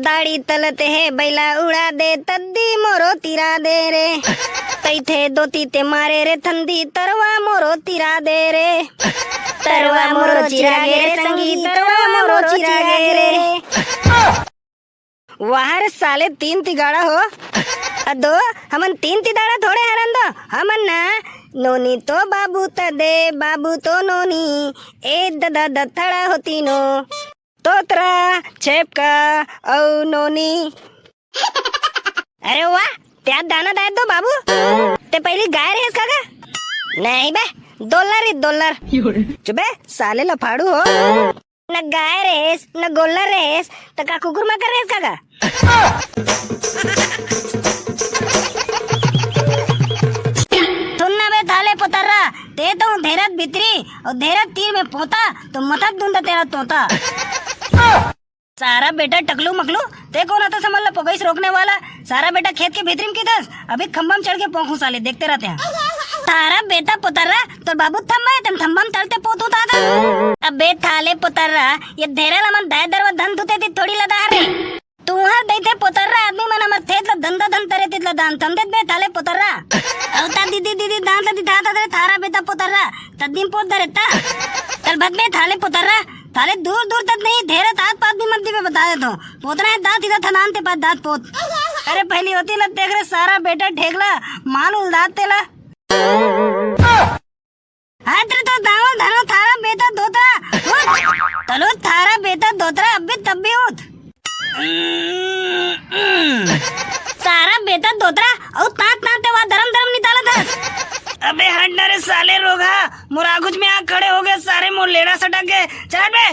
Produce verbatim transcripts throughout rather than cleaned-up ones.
ताड़ी तलत हे बैला उड़ा दे, तद्दी मोरो तिरा दे रे। तैथे दोती ते मारे रे थंदी, तरवा मोरो तिरा दे रे। तरवा मोरो चिरा गे रे संगी, तरवा मोरो चिरा गे रे। वाह रे साले, तीन तिगाड़ा हो। अदो, हमन तीन तिदाड़ा थोड़े हरन दो, हमन ना नोनी तो बाबू त दे, बाबू तो नोनी, ए ददा दथड़ा हो तीनो, तोतरा, छेपका अउ नोनी। अरे वाह, त्या दाना दायत दो बाबू। ते पहली गाय रहेस का गा? नहीं बे, दोलर ही दोलर। चुबे, साले लफाड़ू हो। न गाय रहेस, न गोल्लर रहेस, त का कुकुर माकर रहेस का गा? सुनना बे थाले पुतर्रा, ते तो धेरत भीतरी अउ धेरत तीर में पोता, तो मथत दुंदा तेरा तोता। सारा बेटा टकलू मकलू, ते कौन आता समझ ला पोगईस रोकने वाला? सारा बेटा खेत के भीतरी में किधस, अभी खंबा में चढ़ के पोंखू साले, देखते रहते हैं। तारा बेटा पुतर्रा, तोर बाबू थंबा है, तन थंबा में तलते पोतू ताता। अबे थाले पुतर्रा, ये धेरा ला मन दाय दरवा धन धुते ती थोड़ी लदा रे। तुहर दैथे पुतर्रा आदमी मन हमर थेत ला धंधा धन तरे तित ला दान थम देत बे थाले पुतर्रा। अवता दीदी दीदी दान ला दिधा ता रे थारा बेटा पुतर्रा, तद्दीम पोत दरे ता। चल भद बे थाले पुतर्रा, थाले दूर दूर तक नहीं, धेरा तात पात भी मत दिबे बता दे तो। पोतना है दांत इधर थनान ते पास दांत पोत। अरे पहली होती ना देख रे सारा बेटा ढेगला, मान उलदात तेला। हाथ रे तो दावल धनो थारा बेटा दोतरा, उठ। तलो थारा बेटा दोतरा, अब भी तब भी उठ। सारा बेटा दोतरा, अउ तात ना ते वा धरम धरम निकालत हस। अबे हट ना रे साले रोगहा, मोर आगुच में आ खड़े हो गए सारे मोर लेड़ा सटक गए। चल बे।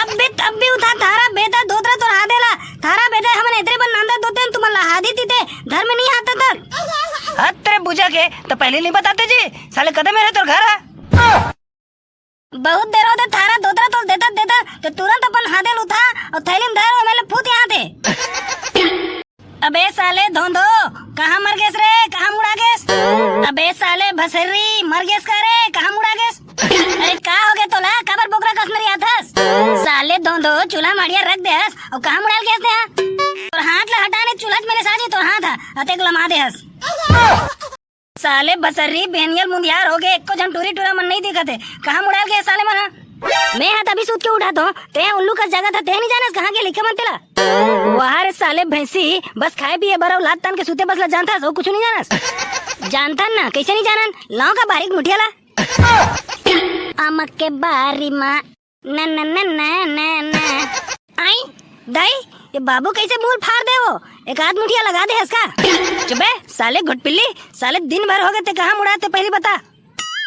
अब भी तब भी उठा थारा बेटा दोतरा तोर हादेला। थारा बेटा हमन एतरे बन नांदा दोते तुमन ला हादी तीते घर में नहीं आता तर। हत रे बुझा के तो पहले नहीं बताते जी। साले कदे मेरे तोर घर है। बहुत देर होते थारा दोतरा तोल देता देता तो तुरंत अपन हादेल उठा और थैली में धर और मेले फूट यहाँ थे। अबे साले धोंधो, कहाँ मर गेस रे, कहाँ मुड़ा गेस? अबे साले भसरी, मर गेस का रे, कहाँ मुड़ा गेस? अरे का हो गए तोला, काबर बोकरा कस नरी आथस? साले धोंधो, चूल्हा माड़िया रख देस और कहाँ मुड़ाल गेस ने? तोर हाथ ला हटा ने, चूल्हा में ले साजी तोर हाथ है, अतेक लमा दे हस। साले बसर्री बेहनियल मुंदियार हो गए, एको झन टूरी टूरा मन नहीं दिखत है। कहाँ मुड़ाल गए साले मन ह? मैं हा तभी सूत के उठा तो, ते उल्लू का जगह था, ते नहीं जानस कहाँ के लिखे मन तेला। वाह रे साले भैंसी, बस खाए पिए बर अउ लात तान के सूते बस ला जानथस, अउ कुछ नहीं जानस। जानथन ना, कैसे नहीं जानन? लाओ का बारीक मुठिया ला। अमक के बारी माँ, न, न, न, न, न, न। आई, दाई, ये बाबू कैसे मूल फाड़ दे वो? एक आध मुठिया लगा दे हस का? चुबे, साले घुटपिल्ली, साले दिन भर हो गए ते कहाँ मुड़ा ते पहली बता।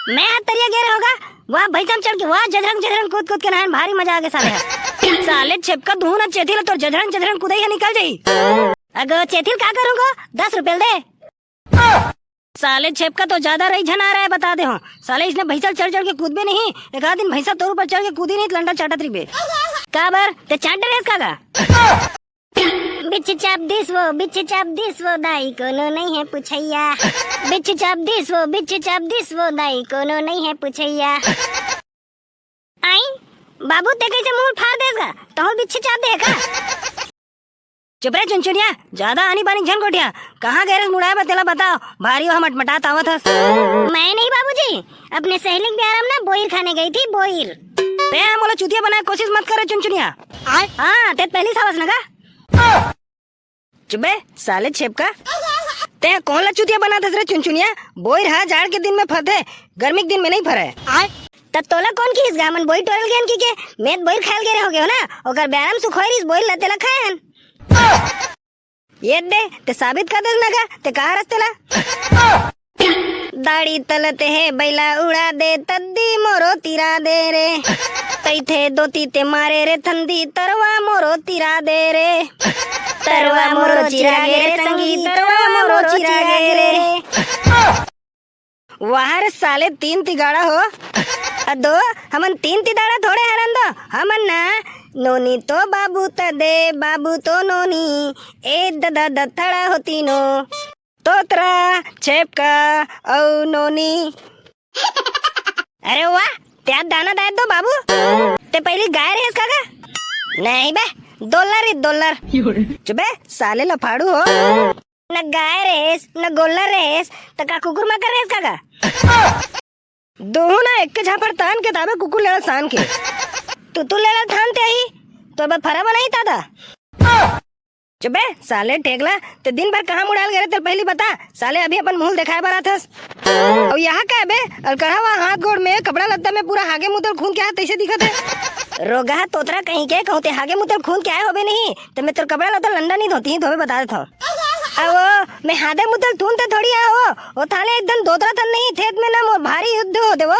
मैं हाथ तरिया गे रहे होगा, वहाँ भैंसा में चढ़ के, वहाँ जधरंग जधरंग कूद कूद के नहाए में भारी मजा आ गया साले। साले छेपका दूहू ना चेथिल तोर जधरंग जधरंग कूदई है निकल जाई। अगो चेथिल का करूँगो? दस रुपये दे। साले छेपका तो ज्यादा रही झना रहे बता दे हो। साले इसने भैंसा चढ़ चढ़ के कूदबे नहीं, एक आध दिन भैंसा तोर ऊपर चढ़ के कूदी नहीं तो लंडा चाटत रहिबे। काबर ते चाट डरे का गा? बिच्छी चाप दिस वो, बिच्छी चाप दिस वो दाई कोनो नहीं है पुछैया। बिच्छी चाप दिस वो, बिच्छी चाप दिस वो दाई कोनो नहीं है पुछैया। आई बाबू ते कैसे मुंह फाड़ देस गा? तहु बिच्छी चाप दे का? चुप रे चुनचुनिया, ज्यादा आनी बानी झन गोठिया। कहाँ गए रे मुड़ाए बा तेला बताओ, भारी हो मटमटात आवत हस। मैं नहीं बाबूजी, अपने सहेली के ब्याह में ना बोइर खाने गई थी, बोइर। ते मोला चुतिया बनाए कोशिश मत करे चुनचुनिया। हाँ, ते पहली सावस ना का? चुबे, साले छेपका। ते कौन ला चुतिया बनात हस रे चुनचुनिया? बोइर हा जाड़ के दिन में फरथे, गर्मी के दिन में नहीं फरे। त तोला कौन किहिस गा मन बोइर टोरल गेन की के? मैं त बोइर खायल गे रहे हो गयो ना, ओकर ब्याह में सुखोई रिस बोइर ला तेला खायन। ये दे, ते साबित कर दे ना गा, ते कहाँ रस्ते ला? दाढ़ी तलत हे बैला उड़ा दे, तद्दी मोरो तिरा दे रे। तैथे दोती ते मारे रे थंदी, तरवा मोरो तिरा दे रे। तरवा मोरो चिरा गे रे संगी, तरवा मोरो चिरा गे रे। वाह रे साले तीन तिगाड़ा हो। अदो, हमन तीन तिगाड़ा थोड़े हरन दो। हमन ना नोनी तो बाबू त दे, बाबू तो नोनी। ए ददा दथड़ा होती नो। तोतरा, छेपका, अउ नोनी। अरे वाह, त्यात दाना दायत दो बाबू। ते पहली गाय रहेस का गा? नहीं बे, दोल्लर ही दोल्लर। चुबे, साले लफाड़ू हो। न गाय रेहेस, न गोल्लर रेहेस, त का कुकुर माकर रेहेस का गा? दोहू ना एक के झापड़ तान के ताबे कुकुर लेला सान के। तू तू लेला थान ते ही, तोर बर फरा बनाई तादा। चुबे, साले ठेकला, ते दिन भर कहाँ मुड़ाल गए रहे, तेल पहली बता। साले अभी अपन मुंह देखाए बर आथस। अउ यहाँ का बे, अलकरहा वा हाथ गोड़ में, कपड़ा लत्ता में पूरा हागे मुतल खून के हाथ तैसे दिखत है। रोगहा तोतरा कहीं के, कहूँ ते हागे मुतल खून के आए होबे नहीं, त मैं तोर कपड़ा लत्ता लंडा नहीं धोती, धोबे बता देता हूँ। अवो, मैं हादे मुतल थून ते थोड़ी आया हो। ओ थाले एकदम दोतरा थन नहीं, थेत में ना मोर भारी युद्ध हो देवो।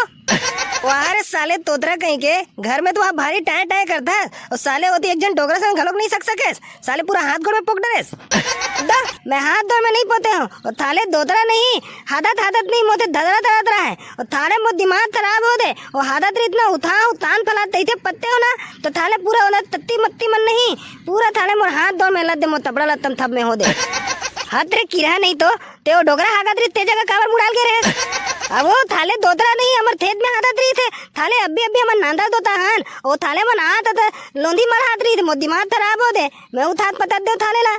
वाह रे साले तोतरा कहीं के, घर में तो आप भारी टाय टाय करता है। और साले होती एक जन डोकरा संग घलोक नहीं सक सकेस। साले पूरा हाथ गोड़ में पोक डरेस। दा, मैं हाथ गोड़ में नहीं पोते हूँ। और थाले दोतरा नहीं, हादत हादत नहीं मोते धदरा धदरा है। और थाले मो दिमाग खराब हो दे। और हादत रे इतना उठा उतान फला तैथे पत्ते हो ना, तो थाले पूरा ओला तत्ती मत्ती मन नहीं, पूरा थाले मोर हाथ दो में लद दे, मोर तपड़ा लत्तम थप में हो दे। हत रे किरहा नहीं तो, ते ओ डोकरा हागत रही, ते जगह काबर मुड़ाल के रहे? अब वो थाले दोतरा नहीं, हमर थेत में हादत रही थे, थाले अब्बी अब्बी हमर नांदा दोता हन, ओ थाले मन आत त लोंधी मर हाथ रही थे, मोर दिमाग खराब हो दे, मैं उठात पटक दे थाले ला।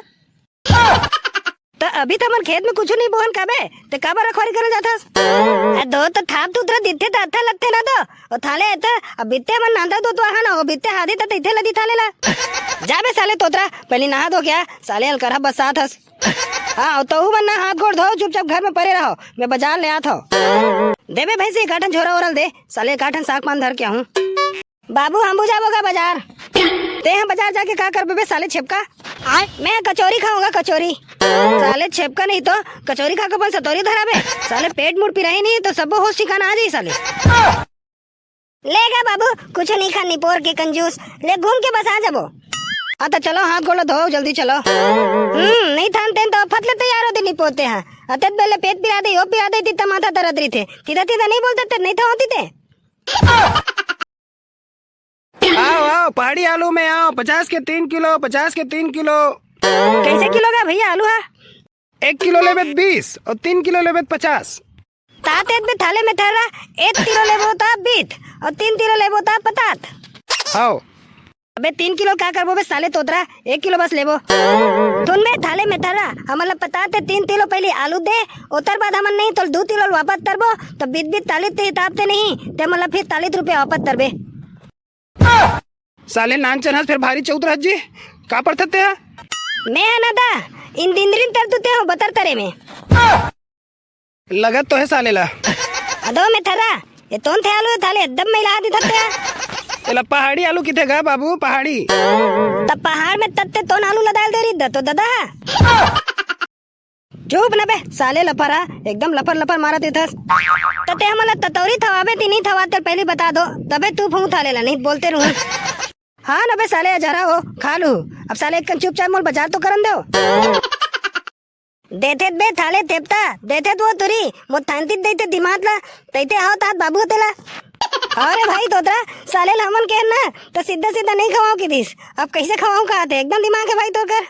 त अभी त हमर खेत में कुछ नहीं बोहन काबे, ते काबर रखवारी करल जाथस? आ दो त थाप तुतरा दिथे त अच्छा लगथे ना तो। ओ थाले त अब बित्ते हमर नांदा दोतवा हन, ओ बित्ते हादी त इथे लदी थाले ला। जा बे साले तोतरा, पहली नहा धो के आ, साले अलकरहा बसात हस। हाँ, तहू मन ना हाथ गोड़ धो, चुपचाप घर में परे रहो, मैं बाजार ले आत हव। देबे भैंसी, एक आठन झोरा ओरल दे, साले एक आठन साग पान धर के आहूं। बाबू, हम बुझाबो का बाजार। ते हम बाजार जाके का करबे बे साले छेपका? आय, मैं कचौरी खाऊंगा, कचौरी। साले छेपका नहीं तो कचौरी खा के अपन सतौरी धराबे। साले पेट मुड़ पिराही नहीं तो सबो होश ठिकाना आ जाई साले। ले गा बाबू, कुछ नहीं खा निपोर के कंजूस। ले घूम के बस आ जाबो। हाँ तो चलो, हाथ गोड़ धो, जल्दी चलो। हम्म, नहीं थान तेन तो फतले तैयार होते निपोते हैं। अतत बेले पेट पिरा दे, यो पिरा दे, तित्ता माथा दर्द रही थे। तीधा तीधा नहीं बोलते ते, नहीं था होती ते। आओ, आओ, पहाड़ी आलू में आओ, पचास के तीन किलो, पचास के तीन किलो। कैसे किलो का भैया आलू है? एक किलो लेबे त बीस और तीन किलो लेबे त पचास। तात एत बे थाले में थर्रा, एक किलो लेबो ता बीत और तीन किलो लेबो ता पतात। हाओ। अबे तीन किलो का करबो बे साले तोतरा, एक किलो बस लेबो। सुन बे थाले में थर्रा, हमन ला पतात ते तीन किलो पहले आलू दे, ओतर बाद हमन नहीं तोल दू किलो वापस तरबो, तो बीत बीत ताली ते हिताब ते नहीं, ते मतलब फिर तालीस रुपया वापस तरबे। साले नान चनहस फिर भारी चौत रहत जी, का पढ़थस ते ह? मैं ह ना दा, इंदिंद्रिन तर तुते हो बतर तरे में। लगत तो है साले ला। अदो में थरा, ये तोन थे आलू थाले एकदम में ला दी थते। एला पहाड़ी आलू किथे गा बाबू, पहाड़ी। तब पहाड़ में तत्ते तोन आलू लदाल दे रही द तो ददा। चुप न बे, साले लफरा, एकदम लफर लफर मारत इथस। त ते हमन ला ततौरी थवाबे ती नी थवात, पहली बता दो, तबे तू फूंक थाले ला, नहीं बोलते रहूं। हाँ न बे साले, अजहरा हो, खा लू। अब साले एक कन चुपचाप मोल बाजार तो करन दो। देथे बे थाले थेपता, देथे तो तुरी, मो थांतित देते दिमाग ला, तैते आओ तात बाबू तेला। अरे भाई तोतरा, साले ला हमन के ना, तो सीधा सीधा नहीं खवाओ की दिस। अब कैसे खवाऊं खाते, एकदम दिमाग है भाई तोकर।